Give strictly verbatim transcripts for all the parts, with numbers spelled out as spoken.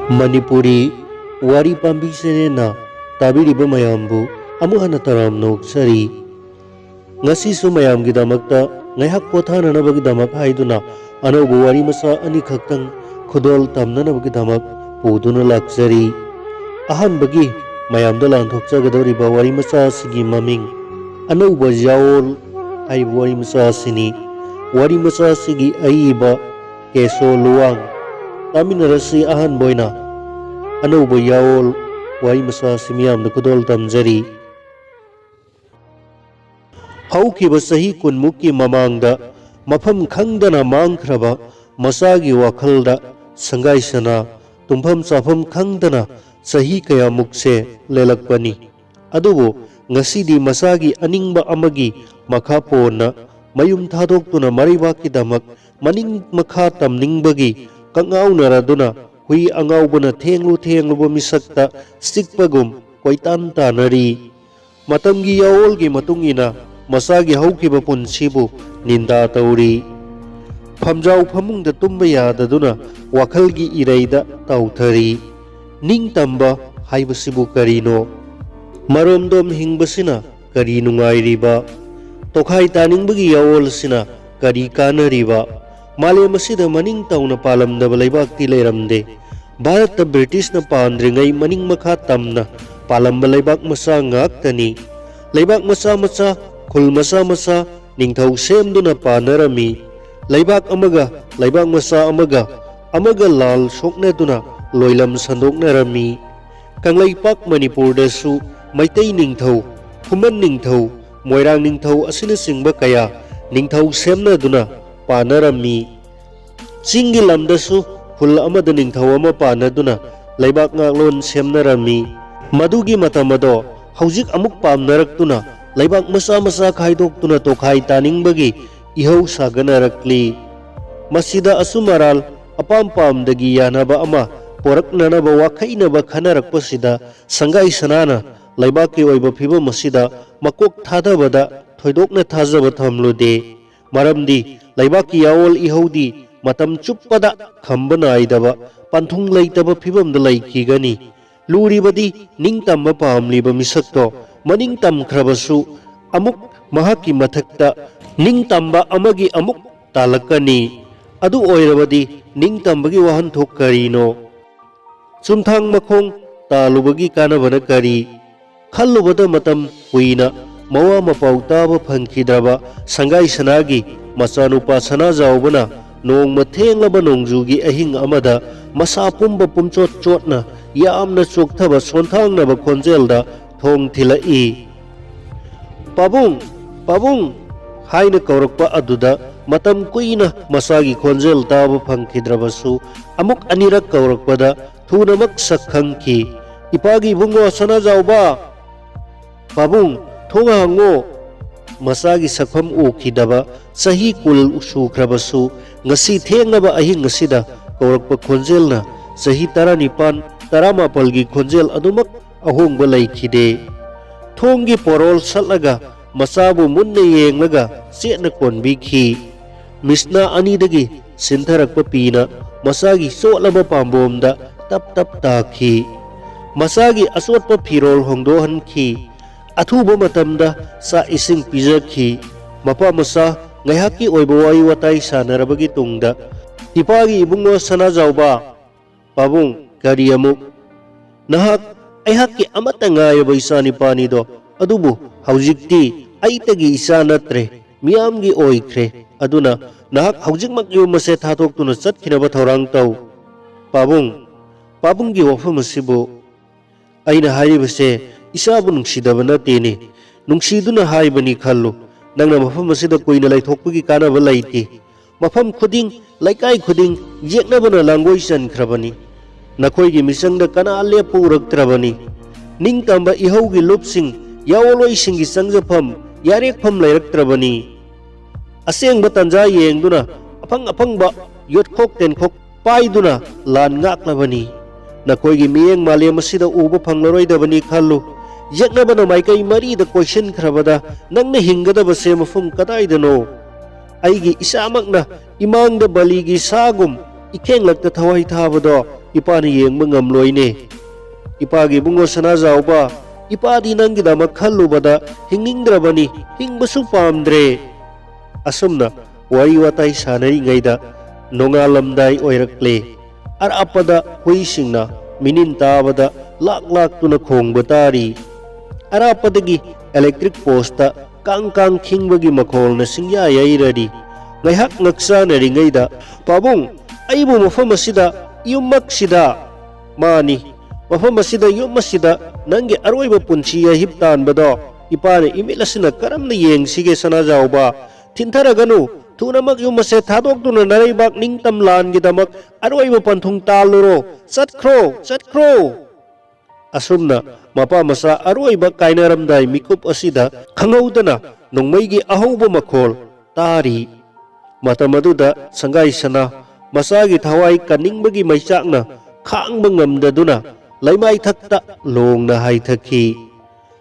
ꯃꯅꯤꯄꯨꯔꯤ ꯋꯥꯔꯤ ꯄꯥꯝꯕꯤ ꯆꯦꯅꯦꯜꯅ ꯇꯥꯕꯤꯔꯤꯕ ꯃꯌꯥꯝꯕꯨ ꯑꯃꯨꯛ ꯍꯟꯅ ꯇꯔꯥꯝꯅ ꯑꯣꯛꯆꯔꯤ꯫ ꯉꯁꯤꯁꯨ ꯃꯌꯥꯝꯒꯤꯗꯃꯛꯇ ꯉꯥꯏꯍꯥꯛ ꯄꯣꯊꯥꯅꯅꯕꯒꯤꯗꯃꯛ ꯍꯥꯏꯗꯨꯅ ꯑꯅꯧꯕ ꯋꯥꯔꯤ ꯃꯆꯥ ꯑꯅꯤꯈꯛꯇꯪ ꯈꯨꯗꯣꯜ ꯇꯝꯅꯅꯕꯒꯤꯗꯃꯛ ꯄꯨꯗꯨꯅ ꯂꯥꯛꯆꯔꯤ꯫ ꯑꯍꯥꯟꯕꯒꯤ ꯃꯌꯥꯝꯗ ꯂꯥꯟꯊꯣꯛꯆꯒꯗꯧꯔꯤꯕ ꯋꯥꯔꯤ ꯃꯆꯥ ꯑꯁꯤꯒꯤ ꯃꯃꯤꯡ ꯑꯅꯧꯕ ꯌꯥꯑꯣꯜ ꯍꯥꯏꯔꯤꯕ ꯋꯥꯔꯤ ꯃꯆꯥ ꯑꯁꯤꯅꯤ꯫ ꯋꯥꯔꯤ ꯃꯆꯥ ꯑꯁꯤꯒꯤ ꯑꯏꯕ ꯀꯦꯁꯣ ꯂꯨꯋꯥꯡ꯫ ꯇꯥꯃꯤꯟꯅꯔꯁꯤ꯫ ꯑꯍꯥꯟꯕ ꯑꯣꯏꯅ ꯑꯅꯧꯕ ꯌꯥꯑꯣꯜ ꯋꯥꯔꯤ ꯃꯆꯥ ꯑꯁꯤ ꯃꯤꯌꯥꯝꯗ ꯈꯨꯗꯣꯜ ꯇꯝꯖꯔꯤ꯫ ꯍꯧꯈꯤꯕ ꯆꯍꯤ ꯀꯨꯟꯃꯨꯛꯀꯤ ꯃꯃꯥꯡꯗ ꯃꯐꯝ ꯈꯪꯗꯅ ꯃꯥꯡꯈ꯭ꯔꯕ ꯃꯆꯥꯒꯤ ꯋꯥꯈꯜꯗ ꯁꯪꯒꯥꯏ ꯁꯅꯥ, ꯇꯨꯝꯐꯝ ꯆꯥꯐꯝ ꯈꯪꯗꯅ ꯆꯍꯤ ꯀꯌꯥꯃꯨꯛꯁꯦ ꯂꯦꯜꯂꯛꯄꯅꯤ꯫ ꯑꯗꯨꯕꯨ ꯉꯁꯤꯗꯤ ꯃꯆꯥꯒꯤ ꯑꯅꯤꯡꯕ ꯑꯃꯒꯤ ꯃꯈꯥ ꯄꯣꯟꯅ ꯃꯌꯨꯝ ꯊꯥꯗꯣꯛꯇꯨꯅ ꯃꯔꯩꯕꯥꯛꯀꯤꯗꯃꯛ ꯃꯅꯤꯡ ꯃꯈꯥ ꯇꯝꯅꯤꯡꯕꯒꯤ ꯀꯛꯉꯥꯎꯅꯔꯗꯨꯅ ꯍꯨꯏ ꯑꯉꯥꯎꯕꯅ ꯊꯦꯡꯂꯨ ꯊꯦꯡꯂꯨꯕ ꯃꯤꯁꯛꯇ ꯆꯤꯛꯄꯒꯨꯝ ꯀꯣꯏꯇꯥꯟ ꯇꯥꯟꯅꯔꯤ꯫ ꯃꯇꯝꯒꯤ ꯌꯥꯑꯣꯜꯒꯤ ꯃꯇꯨꯡ ꯏꯟꯅ ꯃꯆꯥꯒꯤ ꯍꯧꯈꯤꯕ ꯄꯨꯟꯁꯤꯕꯨ ꯅꯤꯟꯗꯥ ꯇꯧꯔꯤ꯫ ꯐꯝꯖꯥꯎ ꯐꯃꯨꯡꯗ ꯇꯨꯝꯕ ꯌꯥꯗꯗꯨꯅ ꯋꯥꯈꯜꯒꯤ ꯏꯔꯩꯗ ꯇꯥꯎꯊꯔꯤ꯫ ꯅꯤꯡꯇꯝꯕ ꯍꯥꯏꯕꯁꯤꯕꯨ ꯀꯔꯤꯅꯣ? ꯃꯔꯣꯝꯗꯣꯝ ꯍꯤꯡꯕꯁꯤꯅ ꯀꯔꯤ ꯅꯨꯡꯉꯥꯏꯔꯤꯕ? ꯇꯣꯈꯥꯏ ꯇꯥꯅꯤꯡꯕꯒꯤ ꯌꯥꯑꯣꯜꯁꯤꯅ ꯀꯔꯤ ꯀꯥꯟꯅꯔꯤꯕ? ꯃꯥꯂꯦꯝ ꯑꯁꯤꯗ ꯃꯅꯤꯡ ꯇꯧꯅ ꯄꯥꯜꯂꯝꯗꯕ ꯂꯩꯕꯥꯛꯇꯤ ꯂꯩꯔꯝꯗꯦ꯫ ꯚꯥꯔꯠꯇ ꯕ꯭ꯔꯤꯇꯤꯁꯅ ꯄꯥꯟꯗ꯭ꯔꯤꯉꯩ ꯃꯅꯤꯡ ꯃꯈꯥ ꯇꯝꯅ ꯄꯥꯜꯂꯝꯕ ꯂꯩꯕꯥꯛ ꯃꯆꯥ ꯉꯥꯛꯇꯅꯤ꯫ ꯂꯩꯕꯥꯛ ꯃꯆꯥ ꯃꯆꯥ, ꯈꯨꯜ ꯃꯆꯥ ꯃꯆꯥ ꯅꯤꯡꯊꯧ ꯁꯦꯝꯗꯨꯅ ꯄꯥꯟꯅꯔꯝꯃꯤ꯫ ꯂꯩꯕꯥꯛ ꯑꯃꯒ ꯂꯩꯕꯥꯛ ꯃꯆꯥ ꯑꯃꯒ ꯑꯃꯒ ꯂꯥꯜ ꯁꯣꯛꯅꯗꯨꯅ ꯂꯣꯏꯂꯝ ꯁꯟꯗꯣꯛꯅꯔꯝꯃꯤ꯫ ꯀꯪꯂꯩꯄꯥꯛ ꯃꯅꯤꯄꯨꯔꯗꯁꯨ ꯃꯩꯇꯩ ꯅꯤꯡꯊꯧ, ꯈꯨꯃꯟ ꯅꯤꯡꯊꯧ, ꯃꯣꯏꯔꯥꯡ ꯅꯤꯡꯊꯧ ꯑꯁꯤꯅꯆꯤꯡꯕ ꯀꯌꯥ ꯅꯤꯡꯊꯧ ꯁꯦꯝꯅꯗꯨꯅ ꯄꯥꯟꯅꯔꯝꯃꯤ꯫ ꯆꯤꯡꯒꯤ ꯂꯝꯗꯁꯨ ꯈꯨꯜ ꯑꯃꯗ ꯅꯤꯡꯊꯧ ꯑꯃ ꯄꯥꯟꯅꯗꯨꯅ ꯂꯩꯕꯥꯛ ꯉꯥꯛꯂꯣꯟ ꯁꯦꯝꯅꯔꯝꯃꯤ꯫ ꯃꯗꯨꯒꯤ ꯃꯇꯝ ꯑꯗꯣ ꯍꯧꯖꯤꯛ ꯑꯃꯨꯛ ꯄꯥꯝꯅꯔꯛꯇꯨꯅ ꯂꯩꯕꯥꯛ ꯃꯆꯥ ꯃꯆꯥ ꯈꯥꯏꯗꯣꯛꯇꯨꯅ ꯇꯣꯈꯥꯏ ꯇꯥꯅꯤꯡꯕꯒꯤ ꯏꯍꯧ ꯁꯥꯒꯠꯅꯔꯛꯂꯤ꯫ ꯃꯁꯤꯗ ꯑꯆꯨꯝ ꯑꯔꯥꯜ, ꯑꯄꯥꯝ ꯄꯥꯝꯗꯒꯤ ꯌꯥꯅꯕ ꯑꯃ ꯄꯣꯔꯛꯅꯅꯕ ꯋꯥꯈꯩꯅꯕ ꯈꯟꯅꯔꯛꯄꯁꯤꯗ ꯁꯪꯒꯥꯏ ꯁꯅꯥꯅ ꯂꯩꯕꯥꯛꯀꯤ ꯑꯣꯏꯕ ꯐꯤꯕꯝ ꯑꯁꯤꯗ ꯃꯀꯣꯛ ꯊꯥꯗꯕꯗ ꯊꯣꯏꯗꯣꯛꯅ ꯊꯥꯖꯕ ꯊꯝꯂꯨꯗꯦ꯫ ꯃꯔꯝꯗꯤ ꯂꯩꯕꯥꯛꯀꯤ ꯌꯥꯑꯣꯜ ꯏꯍꯧꯗꯤ ꯃꯇꯝ ꯆꯨꯞꯄꯗ ꯈꯝꯕ ꯅꯥꯏꯗꯕ ꯄꯟꯊꯨꯡ ꯂꯩꯇꯕ ꯐꯤꯕꯝꯗ ꯂꯩꯈꯤꯒꯅꯤ꯫ ꯂꯨꯔꯤꯕꯗꯤ ꯅꯤꯡꯇꯝꯕ ꯄꯥꯝꯂꯤꯕ ꯃꯤꯁꯛꯇꯣ ꯃꯅꯤꯡ ꯇꯝꯈ꯭ꯔꯕꯁꯨ ꯑꯃꯨꯛ ꯃꯍꯥꯛꯀꯤ ꯃꯊꯛꯇ ꯅꯤꯡꯇꯝꯕ ꯑꯃꯒꯤ ꯑꯃꯨꯛ ꯇꯥꯜꯂꯛꯀꯅꯤ꯫ ꯑꯗꯨ ꯑꯣꯏꯔꯕꯗꯤ ꯅꯤꯡꯇꯝꯕꯒꯤ ꯋꯥꯍꯟꯊꯣꯛ ꯀꯔꯤꯅꯣ? ꯆꯨꯝꯊꯥꯡ ꯃꯈꯣꯡ ꯇꯥꯜꯂꯨꯕꯒꯤ ꯀꯥꯟꯅꯕꯅ ꯀꯔꯤ? ꯈꯜꯂꯨꯕꯗ ꯃꯇꯝ ꯀꯨꯏꯅ ꯃꯋꯥ ꯃꯄꯥꯎ ꯇꯥꯕ ꯐꯪꯈꯤꯗ꯭ꯔꯕ ꯁꯪꯒꯥꯏ ꯁꯅꯥꯒꯤ ꯃꯆꯥꯅꯨꯄꯥ ꯁꯅꯥꯖꯥꯎꯕꯅ ꯅꯣꯡꯃ ꯊꯦꯡꯂꯕ ꯅꯣꯡꯖꯨꯒꯤ ꯑꯍꯤꯡ ꯑꯃꯗ ꯃꯁꯥ ꯄꯨꯝꯕ ꯄꯨꯝꯆꯣꯠ ꯆꯣꯠꯅ ꯌꯥꯝꯅ ꯆꯣꯛꯊꯕ ꯁꯣꯟꯊꯥꯡꯅꯕ ꯈꯣꯟꯖꯦꯜꯗ ꯊꯣꯡ ꯊꯤꯜꯂꯛꯏ꯫ "ꯄꯥꯕꯨꯡ! ꯄꯥꯕꯨꯡ!" ꯍꯥꯏꯅ ꯀꯧꯔꯛꯄ ꯑꯗꯨꯗ ꯃꯇꯝ ꯀꯨꯏꯅ ꯃꯆꯥꯒꯤ ꯈꯣꯟꯖꯦꯜ ꯇꯥꯕ ꯐꯪꯈꯤꯗ꯭ꯔꯕꯁꯨ ꯑꯃꯨꯛ ꯑꯅꯤꯔꯛ ꯀꯧꯔꯛꯄꯗ ꯊꯨꯅꯃꯛ ꯁꯛ ꯈꯪꯈꯤ꯫ "ꯏꯄꯥꯒꯤ ꯏꯕꯨꯡꯉꯣ ꯁꯅꯥꯖꯥꯎꯕ!" "ꯄꯥꯕꯨꯡ, ꯊꯣꯡ ꯍꯥꯡꯉꯣ!" ꯃꯆꯥꯒꯤ ꯁꯛꯐꯝ ꯎꯈꯤꯗꯕ ꯆꯍꯤ ꯀꯨꯟ ꯁꯨꯈ꯭ꯔꯕꯁꯨ ꯉꯁꯤ ꯊꯦꯡꯂꯕ ꯑꯍꯤꯡ ꯑꯁꯤꯗ ꯀꯧꯔꯛꯄ ꯈꯣꯟꯖꯦꯜꯅ ꯆꯍꯤ ꯇꯔꯥꯅꯤꯄꯥꯟ, ꯇꯔꯥꯃꯥꯄꯜꯒꯤ ꯈꯣꯟꯖꯦꯜ ꯑꯗꯨꯃꯛ ꯑꯍꯣꯡꯕ ꯂꯩꯈꯤꯗꯦ꯫ ꯊꯣꯡꯒꯤ ꯄꯣꯔꯣꯜ ꯁꯠꯂꯒ ꯃꯆꯥꯕꯨ ꯃꯨꯟꯅ ꯌꯦꯡꯂꯒ ꯆꯦꯠꯅ ꯀꯣꯟꯕꯤꯈꯤ꯫ ꯃꯤꯁꯅꯥ ꯑꯅꯤꯗꯒꯤ ꯁꯤꯟꯊꯔꯛꯄ ꯄꯤꯅ ꯃꯆꯥꯒꯤ ꯆꯣꯠꯂꯕ ꯄꯥꯝꯕꯣꯝꯗ ꯇꯞ ꯇꯞ ꯇꯥꯈꯤ꯫ ꯃꯆꯥꯒꯤ ꯑꯆꯣꯠꯄ ꯐꯤꯔꯣꯜ ꯍꯣꯡꯗꯣꯛꯍꯟꯈꯤ꯫ ꯑꯊꯨꯕ ꯃꯇꯝꯗ ꯆꯥꯛ ꯏꯁꯤꯡ ꯄꯤꯖꯈꯤ꯫ ꯃꯄꯥ ꯃꯆꯥ ꯉꯥꯏꯍꯥꯛꯀꯤ ꯑꯣꯏꯕ ꯋꯥꯔꯤ ꯋꯥꯇꯥꯏ ꯁꯥꯟꯅꯔꯕꯒꯤ ꯇꯨꯡꯗ, "ꯏꯄꯥꯒꯤ ꯏꯕꯨꯡꯉꯣ ꯁꯅꯥꯖꯥꯎꯕ!" "ꯄꯥꯕꯨꯡ, ꯀꯔꯤ ꯑꯃꯨꯛ?" "ꯅꯍꯥꯛ ꯑꯩꯍꯥꯛꯀꯤ ꯑꯃꯠꯇ ꯉꯥꯏꯔꯕ ꯏꯆꯥꯅꯤꯄꯥꯅꯤꯗꯣ, ꯑꯗꯨꯕꯨ ꯍꯧꯖꯤꯛꯇꯤ ꯑꯩꯇꯒꯤ ꯏꯆꯥ ꯅꯠꯇ꯭ꯔꯦ, ꯃꯤꯌꯥꯝꯒꯤ ꯑꯣꯏꯈ꯭ꯔꯦ꯫ ꯑꯗꯨꯅ ꯅꯍꯥꯛ ꯍꯧꯖꯤꯛꯃꯛ ꯌꯨꯝ ꯑꯁꯦ ꯊꯥꯗꯣꯛꯇꯨꯅ ꯆꯠꯈꯤꯅꯕ ꯊꯧꯔꯥꯡ ꯇꯧ꯫" "ꯄꯥꯕꯨꯡ, ꯄꯥꯕꯨꯡꯒꯤ ꯋꯥꯐꯝ ꯑꯁꯤꯕꯨ?" "ꯑꯩꯅ ꯍꯥꯏꯔꯤꯕꯁꯦ ꯏꯆꯥꯕꯨ ꯅꯨꯡꯁꯤꯗꯕ ꯅꯠꯇꯦꯅꯦ꯫ ꯅꯨꯡꯁꯤꯗꯨꯅ ꯍꯥꯏꯕꯅꯤ ꯈꯜꯂꯨ꯫ ꯅꯪꯅ ꯃꯐꯝ ꯑꯁꯤꯗ ꯀꯨꯏꯅ ꯂꯩꯊꯣꯛꯄꯒꯤ ꯀꯥꯟꯅꯕ ꯂꯩꯇꯦ꯫ ꯃꯐꯝ ꯈꯨꯗꯤꯡ, ꯂꯩꯀꯥꯏ ꯈꯨꯗꯤꯡ ꯌꯦꯛꯅꯕꯅ ꯂꯥꯡꯒꯣꯏ ꯆꯟꯈ꯭ꯔꯕꯅꯤ꯫ ꯅꯈꯣꯏꯒꯤ ꯃꯤꯆꯪꯗ ꯀꯅꯥ ꯂꯦꯞꯄ ꯎꯔꯛꯇ꯭ꯔꯕꯅꯤ꯫ ꯅꯤꯡꯇꯝꯕ ꯏꯍꯧꯒꯤ ꯂꯨꯞꯁꯤꯡ, ꯌꯥꯑꯣꯜꯂꯣꯏꯁꯤꯡꯒꯤ ꯆꯪꯖꯐꯝ, ꯌꯥꯔꯦꯛꯐꯝ ꯂꯩꯔꯛꯇ꯭ꯔꯕꯅꯤ꯫ ꯑꯁꯦꯡꯕ ꯇꯟꯖꯥ ꯌꯦꯡꯗꯨꯅ ꯑꯐꯪ ꯑꯐꯪꯕ ꯌꯣꯠꯈꯣꯛ ꯇꯦꯟꯈꯣꯛ ꯄꯥꯏꯗꯨꯅ ꯂꯥꯟ ꯉꯥꯛꯂꯕꯅꯤ꯫ ꯅꯈꯣꯏꯒꯤ ꯃꯤꯠꯌꯦꯡ ꯃꯥꯂꯦꯝ ꯑꯁꯤꯗ ꯎꯕ ꯐꯪꯂꯔꯣꯏꯗꯕꯅꯤ ꯈꯜꯂꯨ꯫ ꯌꯦꯛꯅꯕꯅ ꯃꯥꯏꯀꯩ ꯃꯔꯤꯗ ꯀꯣꯏꯁꯤꯟꯈ꯭ꯔꯕꯗ ꯅꯪꯅ ꯍꯤꯡꯒꯗꯕꯁꯦ ꯃꯐꯝ ꯀꯗꯥꯏꯗꯅꯣ? ꯑꯩꯒꯤ ꯏꯆꯥꯃꯛꯅ ꯏꯃꯥꯡꯗ ꯕꯂꯤꯒꯤ ꯁꯥꯒꯨꯝ ꯏꯈꯦꯡꯂꯛꯇ ꯊꯋꯥꯏ ꯊꯥꯕꯗꯣ ꯏꯄꯥꯅ ꯌꯦꯡꯕ ꯉꯝꯂꯣꯏꯅꯦ꯫ ꯏꯄꯥꯒꯤ ꯏꯕꯨꯡꯉꯣ ꯁꯅꯥꯖꯥꯎꯕ, ꯏꯄꯥꯗꯤ ꯅꯪꯒꯤꯗꯃꯛ ꯈꯜꯂꯨꯕꯗ ꯍꯤꯡꯅꯤꯡꯗ꯭ꯔꯕꯅꯤ, ꯍꯤꯡꯕꯁꯨ ꯄꯥꯝꯗ꯭ꯔꯦ꯫ ꯑꯁꯨꯝꯅ ꯋꯥꯔꯤ ꯋꯥꯇꯥꯏ ꯁꯥꯟꯅꯔꯤꯉꯩꯗ ꯅꯣꯡꯉꯥꯜꯂꯝꯗꯥꯏ ꯑꯣꯏꯔꯛꯂꯦ꯫ ꯑꯔꯥꯞꯄꯗ ꯍꯨꯏꯁꯤꯡꯅ ꯃꯤꯅꯤꯟ ꯇꯥꯕꯗ ꯂꯥꯛ ꯂꯥꯛꯇꯨꯅ ꯈꯣꯡꯕ ꯇꯥꯔꯤ꯫ ꯑꯔꯥꯞꯄꯗꯒꯤ ꯏꯂꯦꯛꯇ꯭ꯔꯤꯛ ꯄꯣꯁꯇ ꯀꯥꯡ ꯀꯥꯡ ꯈꯤꯡꯕꯒꯤ ꯃꯈꯣꯜꯅ ꯁꯤꯡꯌꯥ ꯌꯩꯔꯔꯤ꯫ ꯉꯥꯏꯍꯥꯛ ꯉꯛꯆꯥꯅꯔꯤꯉꯩꯗ, "ꯄꯥꯕꯨꯡ, ꯑꯩꯕꯨ ꯃꯐꯝ ꯑꯁꯤꯗ, ꯌꯨꯝꯃꯛꯁꯤꯗ?" "ꯃꯥꯅꯤ, ꯃꯐꯝ ꯑꯁꯤꯗ, ꯌꯨꯝ ꯑꯁꯤꯗ ꯅꯪꯒꯤ ꯑꯔꯣꯏꯕ ꯄꯨꯟꯁꯤ ꯑꯍꯤꯞ ꯇꯥꯟꯕꯗꯣ ꯏꯄꯥꯅ ꯏꯃꯤꯠ ꯑꯁꯤꯅ ꯀꯔꯝꯅ ꯌꯦꯡꯁꯤꯒꯦ, ꯁꯅꯥꯖꯥꯎꯕ? ꯊꯤꯟꯊꯔꯒꯅꯨ, ꯊꯨꯅꯃꯛ ꯌꯨꯝ ꯑꯁꯦ ꯊꯥꯗꯣꯛꯇꯨꯅ ꯅꯔꯩꯕꯥꯛ ꯅꯤꯡꯇꯝ ꯂꯥꯟꯒꯤꯗꯃꯛ ꯑꯔꯣꯏꯕ ꯄꯟꯊꯨꯡ ꯇꯥꯜꯂꯨꯔꯣ꯫ ꯆꯠꯈ꯭ꯔꯣ, ꯆꯠꯈ꯭ꯔꯣ!" ꯑꯁꯨꯝꯅ ꯃꯄꯥ ꯃꯆꯥ ꯑꯔꯣꯏꯕ ꯀꯥꯏꯅꯔꯝꯗꯥꯏ ꯃꯤꯀꯨꯞ ꯑꯁꯤꯗ ꯈꯪꯍꯧꯗꯅ ꯅꯣꯡꯃꯩꯒꯤ ꯑꯍꯧꯕ ꯃꯈꯣꯜ ꯇꯥꯔꯤ꯫ ꯃꯇꯝ ꯑꯗꯨꯗ ꯁꯪꯒꯥꯏ ꯁꯅꯥ ꯃꯆꯥꯒꯤ ꯊꯋꯥꯏ ꯀꯟꯅꯤꯡꯕꯒꯤ ꯃꯩꯆꯥꯛꯅ ꯈꯥꯡꯕ ꯉꯝꯗꯗꯨꯅ ꯂꯩꯃꯥꯏꯊꯛꯇ ꯂꯣꯡꯅ ꯍꯥꯏꯊꯈꯤ꯫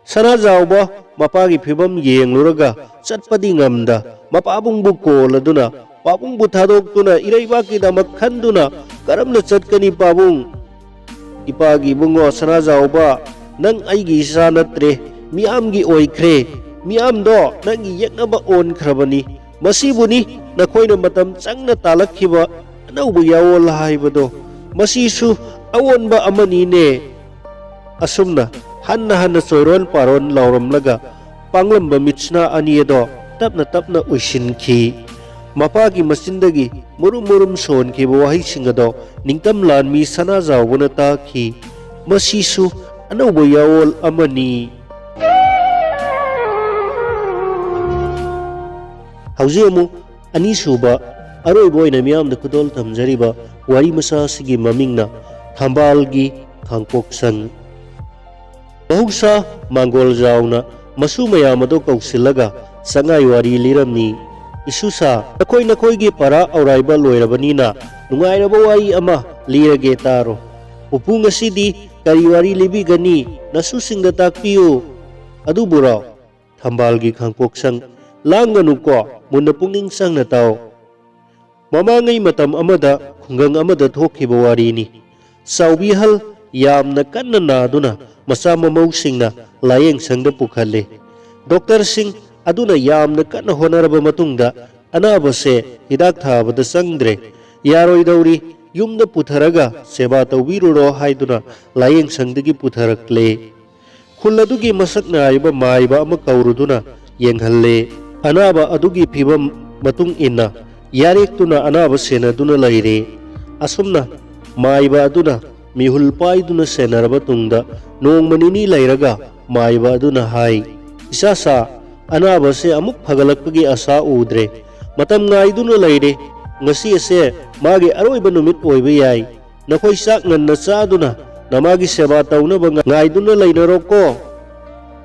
ꯁꯅꯥꯖꯥꯎꯕ ꯃꯄꯥꯒꯤ ꯐꯤꯕꯝ ꯌꯦꯡꯂꯨꯔꯒ ꯆꯠꯄꯗꯤ ꯉꯝꯗ, ꯃꯄꯥꯕꯨꯡꯕꯨ ꯀꯣꯜꯂꯗꯨꯅ, ꯄꯥꯕꯨꯡꯕꯨ ꯊꯥꯗꯣꯛꯇꯨꯅ ꯏꯔꯩꯕꯥꯛꯀꯤꯗꯃꯛ ꯈꯟꯗꯨꯅ ꯀꯔꯝꯅ ꯆꯠꯀꯅꯤ, ꯄꯥꯕꯨꯡ? "ꯏꯄꯥꯒꯤ ꯏꯕꯨꯡꯉꯣ ꯁꯅꯥꯖꯥꯎꯕ, ꯅꯪ ꯑꯩꯒꯤ ꯏꯆꯥ ꯅꯠꯇ꯭ꯔꯦ, ꯃꯤꯌꯥꯝꯒꯤ ꯑꯣꯏꯈ꯭ꯔꯦ꯫ ꯃꯤꯌꯥꯝꯗꯣ ꯅꯪꯒꯤ ꯌꯦꯛꯅꯕ ꯑꯣꯟꯈ꯭ꯔꯕꯅꯤ꯫ ꯃꯁꯤꯕꯨꯅꯤ ꯅꯈꯣꯏꯅ ꯃꯇꯝ ꯆꯪꯅ ꯇꯥꯜꯂꯛꯈꯤꯕ ꯑꯅꯧꯕ ꯌꯥꯑꯣꯜ ꯍꯥꯏꯕꯗꯣ꯫ ꯃꯁꯤꯁꯨ ꯑꯑꯣꯟꯕ ꯑꯃꯅꯤꯅꯦ"꯫ ꯑꯁꯨꯝꯅ ꯍꯟꯅ ꯍꯟꯅ ꯆꯣꯏꯔꯣꯟ ꯄꯥꯔꯣꯟ ꯂꯥꯎꯔꯝꯂꯒ ꯄꯥꯡꯂꯝꯕ ꯃꯤꯠꯁꯅꯥ ꯑꯅꯤ ꯑꯗꯣ ꯇꯞꯅ ꯇꯞꯅ ꯎꯏꯁꯤꯟꯈꯤ꯫ ꯃꯄꯥꯒꯤ ꯃꯆꯤꯟꯗꯒꯤ ꯃꯨꯔꯨꯝ ꯃꯨꯔꯨꯝ ꯁꯣꯟꯈꯤꯕ ꯋꯥꯍꯩꯁꯤꯡ ꯑꯗꯣ ꯅꯤꯡꯇꯝ ꯂꯥꯟꯃꯤ ꯁꯅꯥꯖꯥꯎꯕꯅ ꯇꯥꯈꯤ꯫ "ꯃꯁꯤꯁꯨ ꯑꯅꯧꯕ ꯌꯥꯑꯣꯜ ꯑꯃꯅꯤ"꯫ ꯍꯧꯖꯤꯛ ꯑꯃꯨꯛ ꯑꯅꯤꯁꯨꯕ, ꯑꯔꯣꯏꯕ ꯑꯣꯏꯅ ꯃꯤꯌꯥꯝꯗ ꯈꯨꯗꯣꯜ ꯊꯝꯖꯔꯤꯕ ꯋꯥꯔꯤ ꯃꯆꯥ ꯑꯁꯤꯒꯤ ꯃꯃꯤꯡꯅ ꯊꯝꯕꯥꯜꯒꯤ ꯈꯥꯡꯄꯣꯛꯁꯪ꯫ ꯃꯍꯧꯁꯥ ꯃꯥꯡꯒꯣꯜ ꯖꯥꯎꯅ ꯃꯁꯨ ꯃꯌꯥꯝ ꯑꯗꯨ ꯀꯧꯁꯤꯜꯂꯒ ꯁꯉꯥꯏ ꯋꯥꯔꯤ ꯂꯤꯔꯝꯃꯤ꯫ "ꯏꯁꯨꯁꯥ, ꯅꯈꯣꯏ ꯅꯈꯣꯏꯒꯤ ꯄꯔꯥ ꯑꯧꯔꯥꯏꯕ ꯂꯣꯏꯔꯕꯅꯤꯅ ꯅꯨꯡꯉꯥꯏꯔꯕ ꯋꯥꯔꯤ ꯑꯃ ꯂꯤꯔꯒꯦ ꯇꯥꯔꯣ꯫ ꯎꯄꯨ ꯉꯁꯤꯗꯤ ꯀꯔꯤ ꯋꯥꯔꯤ ꯂꯤꯕꯤꯒꯅꯤ? ꯅꯁꯨꯁꯤꯡꯗ ꯇꯥꯛꯄꯤꯌꯨ"꯫ "ꯑꯗꯨꯕꯨꯔꯣ?" ꯊꯝꯕꯥꯜꯒꯤ ꯈꯥꯡꯄꯣꯛꯁꯪ, ꯂꯥꯡꯒꯅꯨꯀꯣ, ꯃꯨꯟꯅ ꯄꯨꯛꯅꯤꯡ ꯆꯪꯅ ꯇꯥꯎ꯫ ꯃꯃꯥꯡꯉꯩ ꯃꯇꯝ ꯑꯃꯗ ꯈꯨꯡꯒꯪ ꯑꯃꯗ ꯊꯣꯛꯈꯤꯕ ꯋꯥꯔꯤꯅꯤ꯫ ꯆꯥꯎꯕꯤꯍꯜ ꯌꯥꯝꯅ ꯀꯟꯅ ꯅꯥꯗꯨꯅ ꯃꯆꯥ ꯃꯃꯧꯁꯤꯡꯅ ꯂꯥꯌꯦꯡꯁꯪꯗ ꯄꯨꯈꯠꯂꯦ꯫ ꯗꯣꯛꯇꯔꯁꯤꯡ ꯑꯗꯨꯅ ꯌꯥꯝꯅ ꯀꯟꯅ ꯍꯣꯠꯅꯔꯕ ꯃꯇꯨꯡꯗ ꯑꯅꯥꯕꯁꯦ ꯍꯤꯗꯥꯛ ꯊꯥꯕꯗ ꯆꯪꯗ꯭ꯔꯦ, ꯌꯥꯔꯣꯏꯗꯧꯔꯤ, ꯌꯨꯝꯗ ꯄꯨꯊꯔꯒ ꯁꯦꯕꯥ ꯇꯧꯕꯤꯔꯨꯔꯣ ꯍꯥꯏꯗꯨꯅ ꯂꯥꯌꯦꯡꯁꯪꯗꯒꯤ ꯄꯨꯊꯔꯛꯂꯦ꯫ ꯈꯨꯜ ꯑꯗꯨꯒꯤ ꯃꯁꯛ ꯅꯥꯏꯕ ꯃꯥꯏꯕ ꯑꯃ ꯀꯧꯔꯨꯗꯨꯅ ꯌꯦꯡꯍꯜꯂꯦ꯫ ꯑꯅꯥꯕ ꯑꯗꯨꯒꯤ ꯐꯤꯕꯝ ꯃꯇꯨꯡ ꯏꯟꯅ ꯌꯥꯔꯦꯛꯇꯨꯅ ꯑꯅꯥꯕ ꯁꯦꯟꯅꯗꯨꯅ ꯂꯩꯔꯦ꯫ ꯑꯁꯨꯝꯅ ꯃꯥꯏꯕ ꯑꯗꯨꯅ ꯃꯤꯍꯨꯜ ꯄꯥꯏꯗꯨꯅ ꯁꯦꯟꯅꯔꯕ ꯇꯨꯡꯗ ꯅꯣꯡꯃ ꯅꯤꯅꯤ ꯂꯩꯔꯒ ꯃꯥꯏꯕ ꯑꯗꯨꯅ ꯍꯥꯏ, "ꯏꯆꯥꯁꯥ, ꯑꯅꯥꯕꯁꯦ ꯑꯃꯨꯛ ꯐꯒꯠꯂꯛꯄꯒꯤ ꯑꯁꯥ ꯎꯗ꯭ꯔꯦ꯫ ꯃꯇꯝ ꯉꯥꯏꯗꯨꯅ ꯂꯩꯔꯦ꯫ ꯉꯁꯤ ꯑꯁꯦ ꯃꯥꯒꯤ ꯑꯔꯣꯏꯕ ꯅꯨꯃꯤꯠ ꯑꯣꯏꯕ ꯌꯥꯏ꯫ ꯅꯈꯣꯏ ꯆꯥꯛ ꯉꯟꯅ ꯆꯥꯗꯨꯅ ꯅꯃꯥꯒꯤ ꯁꯦꯕꯥ ꯇꯧꯅꯕ ꯉꯥꯏꯗꯨꯅ ꯂꯩꯅꯔꯣꯀꯣ꯫"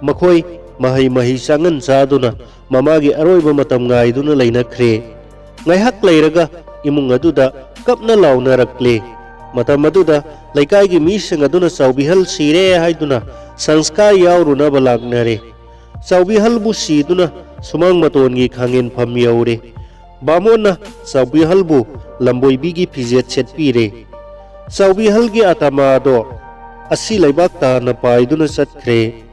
ꯃꯈꯣꯏ ꯃꯍꯩ ꯃꯍꯩ ꯆꯥꯉꯟ ꯆꯥꯗꯨꯅ ꯃꯃꯥꯒꯤ ꯑꯔꯣꯏꯕ ꯃꯇꯝ ꯉꯥꯏꯗꯨꯅ ꯂꯩꯅꯈ꯭ꯔꯦ꯫ ꯉꯥꯏꯍꯥꯛ ꯂꯩꯔꯒ ꯏꯃꯨꯡ ꯑꯗꯨꯗ ꯀꯞꯅ ꯂꯥꯎꯅꯔꯛꯂꯦ꯫ ꯃꯇꯝ ꯑꯗꯨꯗ ꯂꯩꯀꯥꯏꯒꯤ ꯃꯤꯁꯤꯡ ꯑꯗꯨꯅ ꯆꯥꯎꯕꯤꯍꯜ ꯁꯤꯔꯦ ꯍꯥꯏꯗꯨꯅ ꯁꯪꯁꯀꯥꯔ ꯌꯥꯎꯔꯨꯅꯕ ꯂꯥꯛꯅꯔꯦ꯫ ꯆꯥꯎꯕꯤꯍꯜꯕꯨ ꯁꯤꯗꯨꯅ ꯁꯨꯃꯥꯡ ꯃꯇꯣꯟꯒꯤ ꯈꯥꯡꯉꯦꯟꯐꯝ ꯌꯧꯔꯦ꯫ ꯕꯥꯃꯣꯟꯅ ꯆꯥꯎꯕꯤꯍꯜꯕꯨ ꯂꯝꯕꯣꯏꯕꯤꯒꯤ ꯐꯤꯖꯦꯠ ꯁꯦꯠꯄꯤꯔꯦ꯫ ꯆꯥꯎꯕꯤꯍꯜꯒꯤ ꯑꯇꯃꯥꯗꯣ ꯑꯁꯤ ꯂꯩꯕꯥꯛ ꯇꯥꯅ ꯄꯥꯏꯗꯨꯅ ꯆꯠꯈ꯭ꯔꯦ꯫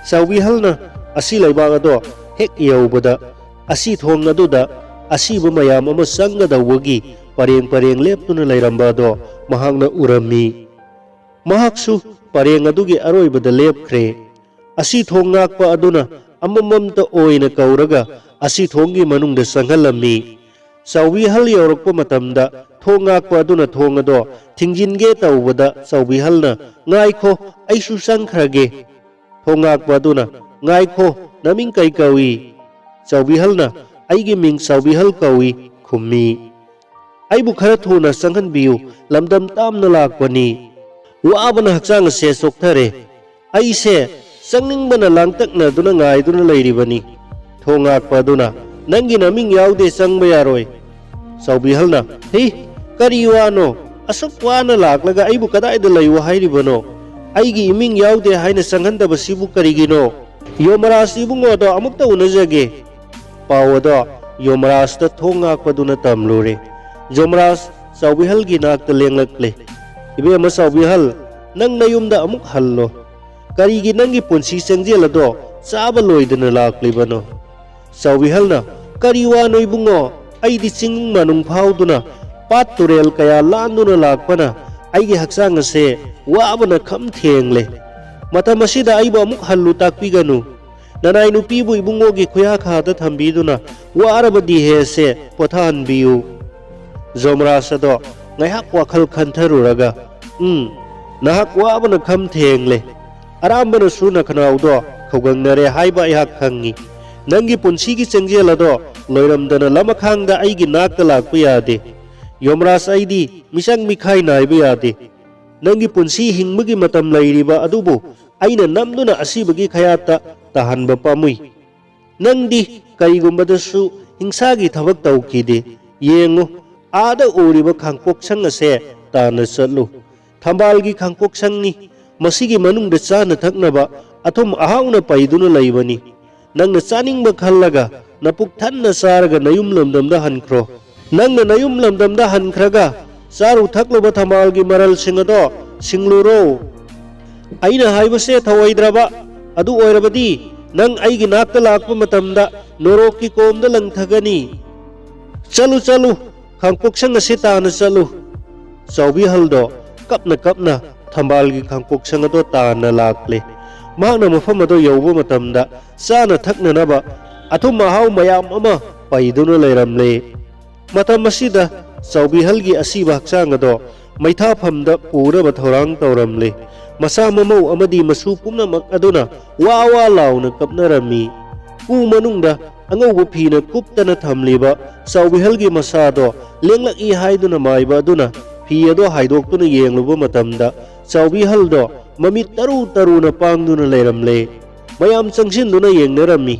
ꯆꯥꯎꯕꯤꯍꯜꯅ ꯑꯁꯤ ꯂꯩꯕꯥꯛ ꯑꯗꯣ ꯍꯦꯛ ꯌꯧꯕꯗ, ꯑꯁꯤ ꯊꯣꯡ ꯑꯗꯨꯗ ꯑꯁꯤꯕ ꯃꯌꯥꯝ ꯑꯃ ꯆꯪꯒꯗꯧꯕꯒꯤ ꯄꯔꯦꯡ ꯄꯔꯦꯡ ꯂꯦꯞꯇꯨꯅ ꯂꯩꯔꯝꯕ ꯑꯗꯣ ꯃꯍꯥꯛꯅ ꯎꯔꯝꯃꯤ꯫ ꯃꯍꯥꯛꯁꯨ ꯄꯔꯦꯡ ꯑꯗꯨꯒꯤ ꯑꯔꯣꯏꯕꯗ ꯂꯦꯞꯈ꯭ꯔꯦ꯫ ꯑꯁꯤ ꯊꯣꯡ ꯉꯥꯛꯄ ꯑꯗꯨꯅ ꯑꯃꯃꯝꯇ ꯑꯣꯏꯅ ꯀꯧꯔꯒ ꯑꯁꯤ ꯊꯣꯡꯒꯤ ꯃꯅꯨꯡꯗ ꯆꯪꯍꯜꯂꯝꯃꯤ꯫ ꯆꯥꯎꯕꯤꯍꯜ ꯌꯧꯔꯛꯄ ꯃꯇꯝꯗ ꯊꯣꯡ ꯉꯥꯛꯄ ꯑꯗꯨꯅ ꯊꯣꯡ ꯑꯗꯣ ꯊꯤꯡꯖꯤꯟꯒꯦ ꯇꯧꯕꯗ ꯆꯥꯎꯕꯤꯍꯜꯅ, "ꯉꯥꯏꯈꯣ, ꯑꯩꯁꯨ ꯆꯪꯈ꯭ꯔꯒꯦ꯫" ꯊꯣꯡ ꯉꯥꯛꯄ ꯑꯗꯨꯅ, "ꯉꯥꯏꯈꯣ, ꯅꯃꯤꯡ ꯀꯩ ꯀꯧꯏ?" ꯆꯥꯎꯕꯤꯍꯜꯅ, "ꯑꯩꯒꯤ ꯃꯤꯡ ꯆꯥꯎꯕꯤꯍꯜ ꯀꯧꯏ" ꯈꯨꯝꯃꯤ꯫ "ꯑꯩꯕꯨ ꯈꯔ ꯊꯨꯅ ꯆꯪꯍꯟꯕꯤꯌꯨ, ꯂꯝꯗꯝ ꯇꯥꯝꯅ ꯂꯥꯛꯄꯅꯤ꯫ ꯋꯥꯕꯅ ꯍꯛꯆꯥꯡ ꯑꯁꯦ ꯆꯣꯛꯊꯔꯦ꯫ ꯑꯩꯁꯦ ꯆꯪꯅꯤꯡꯕꯅ ꯂꯥꯡꯇꯛꯅꯗꯨꯅ ꯉꯥꯏꯗꯨꯅ ꯂꯩꯔꯤꯕꯅꯤ꯫" ꯊꯣꯡ ꯉꯥꯛꯄ ꯑꯗꯨꯅ, "ꯅꯪꯒꯤ ꯅꯃꯤꯡ ꯌꯥꯎꯗꯦ, ꯆꯪꯕ ꯌꯥꯔꯣꯏ꯫" ꯆꯥꯎꯕꯤꯍꯜꯅ, "ꯍꯤ, ꯀꯔꯤ ꯋꯥꯅꯣ? ꯑꯁꯨꯛ ꯋꯥꯅ ꯂꯥꯛꯂꯒ ꯑꯩꯕꯨ ꯀꯗꯥꯏꯗ ꯂꯩꯌꯨ ꯍꯥꯏꯔꯤꯕꯅꯣ? ꯑꯩꯒꯤ ꯏꯃꯤꯡ ꯌꯥꯎꯗꯦ ꯍꯥꯏꯅ ꯆꯪꯍꯟꯗꯕꯁꯤꯕꯨ ꯀꯔꯤꯒꯤꯅꯣ? ꯌꯣꯃꯔꯥꯖ ꯏꯕꯨꯡꯉꯣꯗꯣ ꯑꯃꯨꯛꯇ ꯎꯅꯖꯒꯦ꯫" ꯄꯥꯎ ꯑꯗꯣ ꯌꯣꯃꯔꯥꯖꯇ ꯊꯣꯡ ꯉꯥꯛꯄꯗꯨꯅ ꯇꯝꯂꯨꯔꯦ꯫ ꯖꯣꯃꯔꯥꯖ ꯆꯥꯎꯕꯤꯍꯜꯒꯤ ꯅꯥꯛꯇ ꯂꯦꯡꯂꯛꯂꯦ꯫ "ꯏꯕꯦꯝꯃ ꯆꯥꯎꯕꯤꯍꯜ, ꯅꯪ ꯅꯌꯨꯝꯗ ꯑꯃꯨꯛ ꯍꯜꯂꯣ꯫ ꯀꯔꯤꯒꯤ ꯅꯪꯒꯤ ꯄꯨꯟꯁꯤ ꯆꯦꯡꯖꯦꯜ ꯑꯗꯣ ꯆꯥꯕ ꯂꯣꯏꯗꯅ ꯂꯥꯛꯂꯤꯕꯅꯣ?" ꯆꯥꯎꯕꯤꯍꯜꯅ, "ꯀꯔꯤ ꯋꯥꯅꯣ ꯏꯕꯨꯡꯉꯣ? ꯑꯩꯗꯤ ꯆꯤꯡ ꯃꯅꯨꯡ ꯐꯥꯎꯗꯨꯅ ꯄꯥꯠ ꯇꯨꯔꯦꯜ ꯀꯌꯥ ꯂꯥꯟꯗꯨꯅ ꯂꯥꯛꯄꯅ ꯑꯩꯒꯤ ꯍꯛꯆꯥꯡ ꯑꯁꯦ ꯋꯥꯕꯅ ꯈꯝ ꯊꯦꯡꯂꯦ꯫ ꯃꯇꯝ ꯑꯁꯤꯗ ꯑꯩꯕꯨ ꯑꯃꯨꯛ ꯍꯜꯂꯨ ꯇꯥꯛꯄꯤꯒꯅꯨ꯫ ꯅꯅꯥꯏ ꯅꯨꯄꯤꯕꯨ ꯏꯕꯨꯡꯉꯣꯒꯤ ꯈꯨꯌꯥꯈꯥꯗ ꯊꯝꯕꯤꯗꯨꯅ ꯋꯥꯔꯕꯗꯤ ꯍꯦꯁꯦ ꯄꯣꯊꯥꯍꯟꯕꯤꯌꯨ꯫" ꯖꯣꯃꯔꯥꯖ ꯑꯗꯣ ꯉꯥꯏꯍꯥꯛ ꯋꯥꯈꯜ ꯈꯟꯊꯔꯨꯔꯒ, "ꯎꯝ, ꯅꯍꯥꯛ ꯋꯥꯕꯅ ꯈꯝ ꯊꯦꯡꯂꯦ꯫ ꯑꯔꯥꯝꯕꯅꯁꯨ ꯅꯈꯅꯥꯎꯗꯣ ꯈꯧꯒꯪꯅꯔꯦ ꯍꯥꯏꯕ ꯑꯩꯍꯥꯛ ꯈꯪꯉꯤ꯫ ꯅꯪꯒꯤ ꯄꯨꯟꯁꯤꯒꯤ ꯆꯦꯡꯖꯦꯜ ꯑꯗꯣ ꯂꯣꯏꯔꯝꯗꯅ ꯂꯃꯈꯥꯡꯗ ꯑꯩꯒꯤ ꯅꯥꯛꯇ ꯂꯥꯛꯄ ꯌꯥꯗꯦ꯫ ꯌꯣꯃꯔꯥꯖ, ꯑꯩꯗꯤ ꯃꯤꯆꯪ ꯃꯤꯈꯥꯏ ꯅꯥꯏꯕ ꯌꯥꯗꯦ꯫ ꯅꯪꯒꯤ ꯄꯨꯟꯁꯤ ꯍꯤꯡꯕꯒꯤ ꯃꯇꯝ ꯂꯩꯔꯤꯕ ꯑꯗꯨꯕꯨ ꯑꯩꯅ ꯅꯝꯗꯨꯅ ꯑꯁꯤꯕꯒꯤ ꯈꯌꯥꯠꯇ ꯇꯥꯍꯟꯕ ꯄꯥꯝꯃꯨꯏ꯫ ꯅꯪꯗꯤ ꯀꯔꯤꯒꯨꯝꯕꯗꯁꯨ ꯍꯤꯡꯁꯥꯒꯤ ꯊꯕꯛ ꯇꯧꯈꯤꯗꯦ꯫ ꯌꯦꯡꯉꯨ, ꯑꯥꯗ ꯎꯔꯤꯕ ꯈꯥꯡꯄꯣꯛꯁꯪ ꯑꯁꯦ ꯇꯥꯟꯅ ꯆꯠꯂꯨ꯫ ꯊꯝꯕꯥꯜꯒꯤ ꯈꯥꯡꯄꯣꯛꯁꯪꯅꯤ꯫ ꯃꯁꯤꯒꯤ ꯃꯅꯨꯡꯗ ꯆꯥꯅ ꯊꯛꯅꯕ ꯑꯊꯨꯝ ꯑꯍꯥꯎꯅ ꯄꯩꯗꯨꯅ ꯂꯩꯕꯅꯤ꯫ ꯅꯪꯅ ꯆꯥꯅꯤꯡꯕ ꯈꯜꯂꯒ ꯅꯄꯨꯛ ꯊꯟꯅ ꯆꯥꯔꯒ ꯅꯌꯨꯝ ꯂꯝꯗꯝꯗ ꯍꯟꯈ꯭ꯔꯣ꯫ ꯅꯪꯅ ꯅꯌꯨꯝ ꯂꯝꯗꯝꯗ ꯍꯟꯈ꯭ꯔꯒ ꯆꯥꯔꯨ ꯊꯛꯂꯨꯕ ꯊꯝꯕꯥꯜꯒꯤ ꯃꯔꯜꯁꯤꯡ ꯑꯗꯣ ꯁꯤꯡꯂꯨꯔꯣ꯫ ꯑꯩꯅ ꯍꯥꯏꯕꯁꯦ ꯊꯧꯑꯣꯏꯗ꯭ꯔꯕ ꯑꯗꯨ ꯑꯣꯏꯔꯕꯗꯤ ꯅꯪ ꯑꯩꯒꯤ ꯅꯥꯛꯇ ꯂꯥꯛꯄ ꯃꯇꯝꯗ ꯅꯣꯔꯣꯛꯀꯤ ꯀꯣꯝꯗ ꯂꯪꯊꯒꯅꯤ꯫ ꯆꯠꯂꯨ, ꯆꯠꯂꯨ, ꯈꯥꯡꯄꯣꯛꯁꯪ ꯑꯁꯤ ꯇꯥꯟꯅ ꯆꯠꯂꯨ꯫" ꯆꯥꯎꯕꯤꯍꯜꯗꯣ ꯀꯞꯅ ꯀꯞꯅ ꯊꯝꯕꯥꯜꯒꯤ ꯈꯥꯡꯄꯣꯛꯁꯪ ꯑꯗꯣ ꯇꯥꯟꯅ ꯂꯥꯛꯂꯦ꯫ ꯃꯍꯥꯛꯅ ꯃꯐꯝ ꯑꯗꯣ ꯌꯧꯕ ꯃꯇꯝꯗ ꯆꯥꯅ ꯊꯛꯅꯅꯕ ꯑꯊꯨꯝ ꯑꯍꯥꯎ ꯃꯌꯥꯝ ꯑꯃ ꯄꯩꯗꯨꯅ ꯂꯩꯔꯝꯂꯦ꯫ ꯃꯇꯝ ꯑꯁꯤꯗ ꯆꯥꯎꯕꯤꯍꯜꯒꯤ ꯑꯁꯤꯕ ꯍꯛꯆꯥꯡ ꯑꯗꯣ ꯃꯩꯊꯥꯐꯝꯗ ꯄꯨꯅꯕ ꯊꯧꯔꯥꯡ ꯇꯧꯔꯝꯂꯦ꯫ ꯃꯁꯥ ꯃꯃꯧ ꯑꯃꯗꯤ ꯃꯁꯨ ꯄꯨꯝꯅꯃꯛ ꯑꯗꯨꯅ ꯋꯥ ꯋꯥ ꯂꯥꯎꯅ ꯀꯞꯅꯔꯝꯃꯤ꯫ ꯀꯨ ꯃꯅꯨꯡꯗ ꯑꯉꯧꯕ ꯐꯤꯅ ꯀꯨꯞꯇꯅ ꯊꯝꯂꯤꯕ ꯆꯥꯎꯕꯤꯍꯜꯒꯤ ꯃꯁꯥꯗꯣ ꯂꯦꯡꯂꯛꯏ ꯍꯥꯏꯗꯨꯅ ꯃꯥꯏꯕ ꯑꯗꯨꯅ ꯐꯤ ꯑꯗꯣ ꯍꯥꯏꯗꯣꯛꯇꯨꯅ ꯌꯦꯡꯂꯨꯕ ꯃꯇꯝꯗ ꯆꯥꯎꯕꯤꯍꯜꯗꯣ ꯃꯃꯤꯠ ꯇꯔꯨ ꯇꯔꯨꯅ ꯄꯥꯡꯗꯨꯅ ꯂꯩꯔꯝꯂꯦ꯫ ꯃꯌꯥꯝ ꯆꯪꯁꯤꯟꯗꯨꯅ ꯌꯦꯡꯅꯔꯝꯃꯤ꯫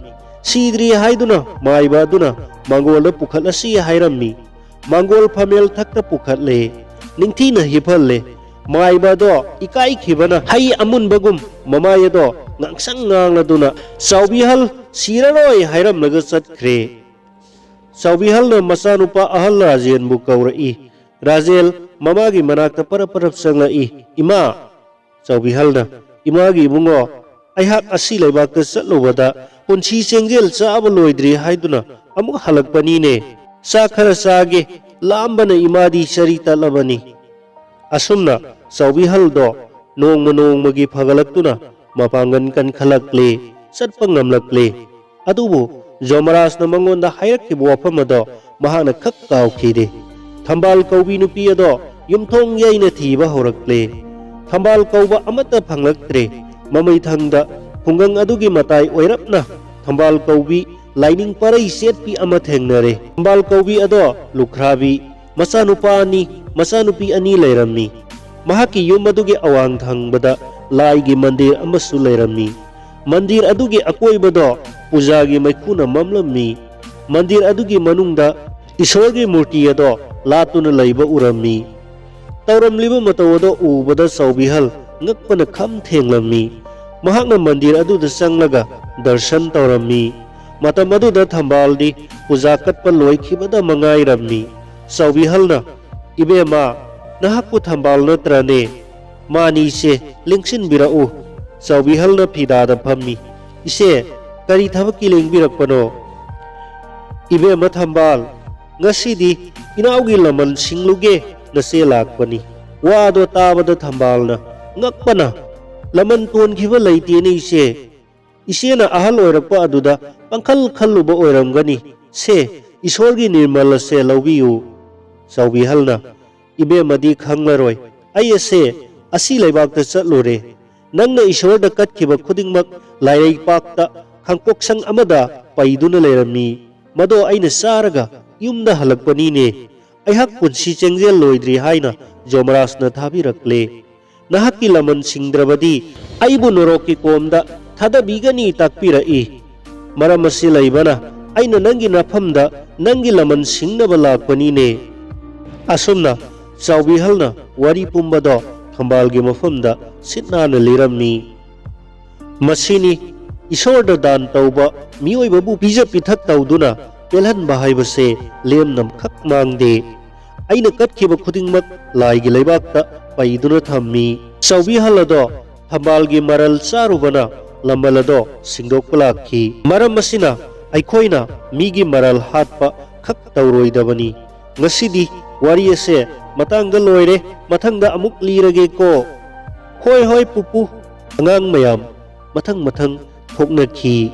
ꯁꯤꯗ꯭ꯔꯤ ꯍꯥꯏꯗꯨꯅ ꯃꯥꯏꯕ ꯑꯗꯨꯅ ꯃꯥꯡꯒꯣꯜꯗ ꯄꯨꯈꯠꯂꯁꯤ ꯍꯥꯏꯔꯝꯃꯤ꯫ ꯃꯥꯡꯒꯣꯜ ꯐꯝꯃꯦꯜ ꯊꯛꯇ ꯄꯨꯈꯠꯂꯦ꯫ ꯅꯤꯡꯊꯤꯅ ꯍꯤꯞꯍꯜꯂꯦ꯫ ꯃꯥꯏꯕ ꯑꯗꯣ ꯏꯀꯥꯏꯈꯤꯕꯅ ꯍꯩ ꯑꯃꯨꯟꯕꯒꯨꯝ ꯃꯃꯥꯏ ꯑꯗꯣ ꯉꯥꯡꯁꯪ ꯉꯥꯡꯂꯗꯨꯅ ꯆꯥꯎꯕꯤꯍꯜ ꯁꯤꯔꯔꯣꯏ ꯍꯥꯏꯔꯝꯂꯒ ꯆꯠꯈ꯭ꯔꯦ꯫ ꯆꯥꯎꯕꯤꯍꯜꯅ ꯃꯆꯥꯅꯨꯄꯥ ꯑꯍꯜ ꯔꯥꯖꯦꯟꯕꯨ ꯀꯧꯔꯛꯏ꯫ ꯔꯥꯖꯦꯟ ꯃꯃꯥꯒꯤ ꯃꯅꯥꯛꯇ ꯄꯔꯞ ꯄꯔꯞ ꯆꯪꯂꯛꯏ꯫ "ꯏꯃꯥ!" ꯆꯥꯎꯕꯤꯍꯜꯅ, "ꯏꯃꯥꯒꯤ ꯏꯕꯨꯡꯉꯣ, ꯑꯩꯍꯥꯛ ꯑꯁꯤ ꯂꯩꯕꯥꯛꯇ ꯆꯠꯂꯨꯕꯗ ꯄꯨꯟꯁꯤ ꯆꯦꯡꯖꯦꯜ ꯆꯥꯕ ꯂꯣꯏꯗ꯭ꯔꯤ ꯍꯥꯏꯗꯨꯅ ꯑꯃꯨꯛ ꯍꯜꯂꯛꯄꯅꯤꯅꯦ꯫ ꯆꯥꯛ ꯈꯔ ꯆꯥꯒꯦ, ꯂꯥꯝꯕꯅ ꯏꯃꯥꯗꯤ ꯆꯔꯤ ꯇꯠꯂꯕꯅꯤ"꯫ ꯑꯁꯨꯝꯅ ꯆꯥꯎꯕꯤꯍꯜꯗꯣ ꯅꯣꯡꯃ ꯅꯣꯡꯃꯒꯤ ꯐꯒꯠꯂꯛꯇꯨꯅ ꯃꯄꯥꯡꯒꯜ ꯀꯟꯈꯠꯂꯛꯂꯦ, ꯆꯠꯄ ꯉꯝꯂꯛꯂꯦ꯫ ꯑꯗꯨꯕꯨ ꯖꯣꯃꯔꯥꯖꯅ ꯃꯉꯣꯟꯗ ꯍꯥꯏꯔꯛꯈꯤꯕ ꯋꯥꯐꯝ ꯑꯗꯣ ꯃꯍꯥꯛꯅ ꯈꯛ ꯀꯥꯎꯈꯤꯗꯦ꯫ ꯊꯝꯕꯥꯜ ꯀꯧꯕꯤ ꯅꯨꯄꯤ ꯑꯗꯣ ꯌꯨꯝꯊꯣꯡ ꯌꯩꯅ ꯊꯤꯕ ꯍꯧꯔꯛꯂꯦ꯫ ꯊꯝꯕꯥꯜ ꯀꯧꯕ ꯑꯃꯠꯇ ꯐꯪꯂꯛꯇ꯭ꯔꯦ꯫ ꯃꯃꯩꯊꯪꯗ ꯈꯨꯡꯒꯪ ꯑꯗꯨꯒꯤ ꯃꯇꯥꯏ ꯑꯣꯏꯔꯞꯅ ꯊꯝꯕꯥꯜ ꯀꯧꯕꯤ ꯂꯥꯏꯅꯤꯡ ꯄꯔꯩ ꯆꯦꯠꯄꯤ ꯑꯃ ꯊꯦꯡꯅꯔꯦ꯫ ꯊꯝꯕꯥꯜ ꯀꯧꯕꯤ ꯑꯗꯣ ꯂꯨꯈ꯭ꯔꯥꯕꯤ, ꯃꯆꯥꯅꯨꯄꯥ ꯑꯅꯤ, ꯃꯆꯥꯅꯨꯄꯤ ꯑꯅꯤ ꯂꯩꯔꯝꯃꯤ꯫ ꯃꯍꯥꯛꯀꯤ ꯌꯨꯝ ꯑꯗꯨꯒꯤ ꯑꯋꯥꯡ ꯊꯪꯕꯗ ꯂꯥꯏꯒꯤ ꯃꯟꯗꯤꯔ ꯑꯃꯁꯨ ꯂꯩꯔꯝꯃꯤ꯫ ꯃꯟꯗꯤꯔ ꯑꯗꯨꯒꯤ ꯑꯀꯣꯏꯕꯗꯣ ꯄꯨꯖꯥꯒꯤ ꯃꯩꯈꯨꯅ ꯃꯝꯂꯝꯃꯤ꯫ ꯃꯟꯗꯤꯔ ꯑꯗꯨꯒꯤ ꯃꯅꯨꯡꯗ ꯏꯁꯣꯔꯒꯤ ꯃꯨꯔꯇꯤ ꯑꯗꯣ ꯂꯥꯠꯇꯨꯅ ꯂꯩꯕ ꯎꯔꯝꯃꯤ꯫ ꯇꯧꯔꯝꯂꯤꯕ ꯃꯇꯧ ꯑꯗꯣ ꯎꯕꯗ ꯆꯥꯎꯕꯤꯍꯜ ꯉꯛꯄꯅ ꯈꯝ ꯊꯦꯡꯂꯝꯃꯤ꯫ ꯃꯍꯥꯛꯅ ꯃꯟꯗꯤꯔ ꯑꯗꯨꯗ ꯆꯪꯂꯒ ꯗꯔꯁꯟ ꯇꯧꯔꯝꯃꯤ꯫ ꯃꯇꯝ ꯑꯗꯨꯗ ꯊꯝꯕꯥꯜꯗꯤ ꯄꯨꯖꯥ ꯀꯠꯄ ꯂꯣꯏꯈꯤꯕꯗ ꯃꯉꯥꯏꯔꯝꯃꯤ꯫ ꯆꯥꯎꯕꯤꯍꯜꯅ, "ꯏꯕꯦꯝꯃ, ꯅꯍꯥꯛꯄꯨ ꯊꯝꯕꯥꯜ ꯅꯠꯇ꯭ꯔꯅꯦ?" "ꯃꯥꯅꯤ ꯏꯆꯦ, ꯂꯦꯡꯁꯤꯟꯕꯤꯔꯛꯎ"꯫ ꯆꯥꯎꯕꯤꯍꯜꯅ ꯐꯤꯗꯥꯗ ꯐꯝꯃꯤ꯫ "ꯏꯆꯦ, ꯀꯔꯤ ꯊꯕꯛꯀꯤ ꯂꯦꯡꯕꯤꯔꯛꯄꯅꯣ?" "ꯏꯕꯦꯝꯃ ꯊꯝꯕꯥꯜ, ꯉꯁꯤꯗꯤ ꯏꯅꯥꯎꯒꯤ ꯂꯃꯟ ꯁꯤꯡꯂꯨꯒꯦ ꯅꯆꯦ ꯂꯥꯛꯄꯅꯤ"꯫ ꯋꯥꯗꯣ ꯇꯥꯕꯗ ꯊꯝꯕꯥꯜꯅ ꯉꯛꯄꯅ, "ꯂꯃꯟ ꯇꯣꯟꯈꯤꯕ ꯂꯩꯇꯦꯅꯦ ꯏꯆꯦ꯫ ꯏꯆꯦꯅ ꯑꯍꯜ ꯑꯣꯏꯔꯛꯄ ꯑꯗꯨꯗ ꯄꯪꯈꯜ ꯈꯜꯂꯨꯕ ꯑꯣꯏꯔꯝꯒꯅꯤ꯫ ꯁꯦ, ꯏꯁꯣꯔꯒꯤ ꯅꯤꯔꯃꯜ ꯑꯁꯦ ꯂꯧꯕꯤꯌꯨ"꯫ ꯆꯥꯎꯕꯤꯍꯜꯅ, "ꯏꯕꯦꯝꯃꯗꯤ ꯈꯪꯂꯔꯣꯏ꯫ ꯑꯩ ꯑꯁꯦ ꯑꯁꯤ ꯂꯩꯕꯥꯛꯇ ꯆꯠꯂꯨꯔꯦ꯫ ꯅꯪꯅ ꯏꯁꯣꯔꯗ ꯀꯠꯈꯤꯕ ꯈꯨꯗꯤꯡꯃꯛ ꯂꯥꯏꯔꯩꯄꯥꯛꯇ ꯈꯥꯡꯄꯣꯛꯁꯪ ꯑꯃꯗ ꯄꯩꯗꯨꯅ ꯂꯩꯔꯝꯃꯤ꯫ ꯃꯗꯣ ꯑꯩꯅ ꯆꯥꯔꯒ ꯌꯨꯝꯗ ꯍꯜꯂꯛꯄꯅꯤꯅꯦ꯫ ꯑꯩꯍꯥꯛ ꯄꯨꯟꯁꯤ ꯆꯦꯡꯖꯦꯜ ꯂꯣꯏꯗ꯭ꯔꯤ ꯍꯥꯏꯅ ꯖꯣꯃꯔꯥꯖꯅ ꯊꯥꯕꯤꯔꯛꯂꯦ꯫ ꯅꯍꯥꯛꯀꯤ ꯂꯃꯟ ꯁꯤꯡꯗ꯭ꯔꯕꯗꯤ ꯑꯩꯕꯨ ꯅꯣꯔꯣꯛꯀꯤ ꯀꯣꯝꯗ ꯊꯥꯗꯕꯤꯒꯅꯤ ꯇꯥꯛꯄꯤꯔꯛꯏ꯫ ꯃꯔꯝ ꯑꯁꯤ ꯂꯩꯕꯅ ꯑꯩꯅ ꯅꯪꯒꯤ ꯅꯐꯝꯗ ꯅꯪꯒꯤ ꯂꯃꯟ ꯁꯤꯡꯅꯕ ꯂꯥꯛꯄꯅꯤꯅꯦ"꯫ ꯑꯁꯨꯝꯅ ꯆꯥꯎꯕꯤꯍꯜꯅ ꯋꯥꯔꯤ ꯄꯨꯝꯕꯗꯣ ꯊꯝꯕꯥꯜꯒꯤ ꯃꯐꯝꯗ ꯁꯤꯠ ꯅꯥꯟꯅ ꯂꯤꯔꯝꯃꯤ꯫ ꯃꯁꯤꯅꯤ ꯏꯁꯣꯔꯗ ꯗꯥꯟ ꯇꯧꯕ ꯃꯤꯑꯣꯏꯕꯕꯨ ꯄꯤꯖ ꯄꯤꯊꯛ ꯇꯧꯗꯨꯅ ꯄꯦꯜꯍꯟꯕ ꯍꯥꯏꯕꯁꯦ ꯂꯦꯝꯅꯈꯛ ꯃꯥꯡꯗꯦ꯫ ꯑꯩꯅ ꯀꯠꯈꯤꯕ ꯈꯨꯗꯤꯡꯃꯛ ꯂꯥꯏꯒꯤ ꯂꯩꯕꯥꯛꯇ ꯄꯩꯗꯨꯅ ꯊꯝꯃꯤ꯫ ꯆꯥꯎꯕꯤ ꯑꯍꯜ ꯑꯗꯣ ꯊꯝꯕꯥꯜꯒꯤ ꯃꯔꯜ ꯆꯥꯔꯨꯕꯅ ꯂꯃꯜ ꯑꯗꯣ ꯁꯤꯡꯗꯣꯛꯄ ꯂꯥꯛꯈꯤ꯫ ꯃꯔꯝ ꯑꯁꯤꯅ ꯑꯩꯈꯣꯏꯅ ꯃꯤꯒꯤ ꯃꯔꯜ ꯍꯥꯠꯄ ꯈꯛ ꯇꯧꯔꯣꯏꯗꯕꯅꯤ꯫ ꯉꯁꯤꯗꯤ ꯋꯥꯔꯤ ꯑꯁꯦ ꯃꯇꯥꯡꯗ ꯂꯣꯏꯔꯦ, ꯃꯊꯪꯗ ꯑꯃꯨꯛ ꯂꯤꯔꯒꯦꯀꯣ꯫ "ꯍꯣꯏ ꯍꯣꯏ ꯄꯨꯄꯨ"꯫ ꯑꯉꯥꯡ ꯃꯌꯥꯝ ꯃꯊꯪ ꯃꯊꯪ ꯊꯣꯛꯅꯈꯤ꯫